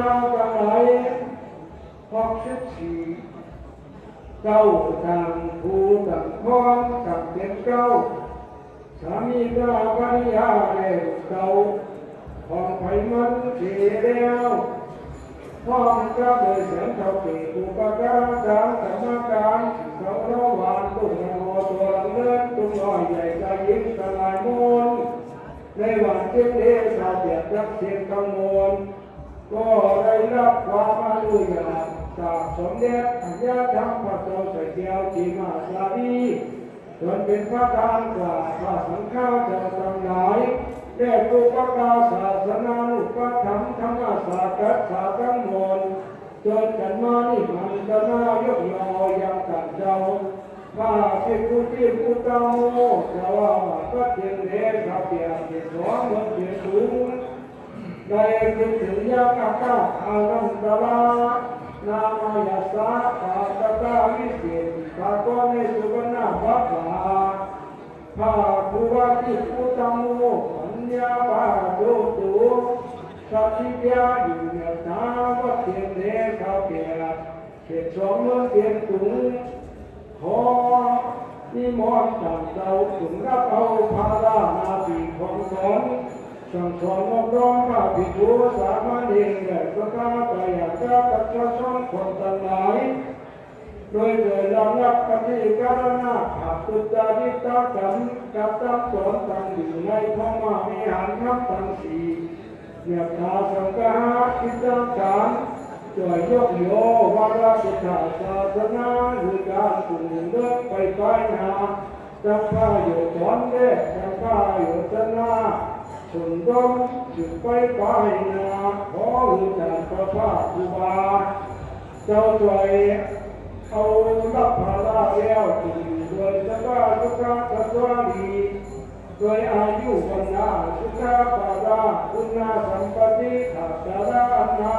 ເຈົ້າທັງຫຼາຍ ຫົກສິບສີ່ ເຈົ້າຕ່າງຜູ້ຕ່າງຄອນຕ່າງເປັນເຈົ້າ ສາມີພະລິຍາແລະລູກເຕົ້າ ຂອງໃຜມັນເສຍແລ້ວ ພ້ອມກັບໂດຍແສນເຖົ້າເກດອຸປະກາສານກຳມະການ ທີ່ເຊົາເລາຫວານ ລູກນະໂມຕົວຫຼັງເລີນ ຕຸ້ມນ້ອຍໃຫຍ່ກະຍິງກະຫຼາຍມູນ ໃນວັນເຈັດເດຊາແປດຈັກເສກທັງມວນ ກໍໄດ້ຮັບຄວາມອະນຸຍາດຈາກສົມເດັດພະຍາທຳພະເຈົ້າໄຊແກ້ວ ທີ່ມາສາລີ ເພິ່ນເປັນປະທານກວ່າພະສັງຄາເຈົ້າທັງຫຼາຍ ແລະຜູ້ປະກາສສາສະໜານຸປະຖຳທຳມະສາກັດສາທັງມວນ ຈົນກັນມານິຮັນຕະນາຍົກຍໍຢ່າງທ່ານເຈົ້າ ພະພິກຂຸຈິມອຸດຕະໂມ ເຈົ້າອາວາດວັດເພັງແລ ພະເປີດເຂດສອງເມືອງເຊຕຸງ ໄດ້ຄິດເຖິງຍັງອາກາດອານັນຕະລາ ນາມາຍະສາ ປາຕະຕາວິເສດ ສາກອນໃນສຸວັນນະບັດວ່າ ພະຄູວາທິພຸດທະໂມ ປັນຍາປາໂຊໂຕ ສະຖິດຍາຢູ່ເໜືອຕາວັດເພັງແລຊາວແປດ ເຂດສອງເມືອງເຊຕຸງ ຂໍນິມົນທ່ານເຈົ້າຈົ່ງຮັບເອົາພາລະໜ້າທີ່ຂອງຕົນ ສັ່ງສອນອົບຮົມພະພິກຂຸສາມະເນນ ແລະສະທາຍາດຕະປະຊາຊົນຄົນທັງຫຼາຍ ໂດຍເກີດລຳດັບປະຕິກາລະນະພາບສຸດຈະລິດຕະກຳ ກະທຳຕອນຕັ້ງຢູ່ໃນພຣມມະວິຫານທຳທັງສີ່ ເມດຕາສັງຄະຫະທິດຕະການ ຊ່ວຍຍົກຍໍວາລະພຸດທະສາສະໜາ ຄືການກຸ້ງເດີນໄປພາຍໜ້າ ທັງພາໂຍຕອນແລະທັງພາໂຍຕະນາ ຊົມດົມສືບໄປພາຍໜ້າ ຂໍຮູ້ຈັກພະພາກຄູບາ ເຈົ້າຊ່ວຍເອົາຮັບພາລະແລ້ວ ຈົ່ງຢູ່ດ້ວຍສະບາຍສຸຂະສະຫວັດດີ ດ້ວຍອາຍຸວັນນະສຸຂະພະລະ ຄຸນນະສຳບັດດີ ຂ້າພະເຈົ້າອັນນາ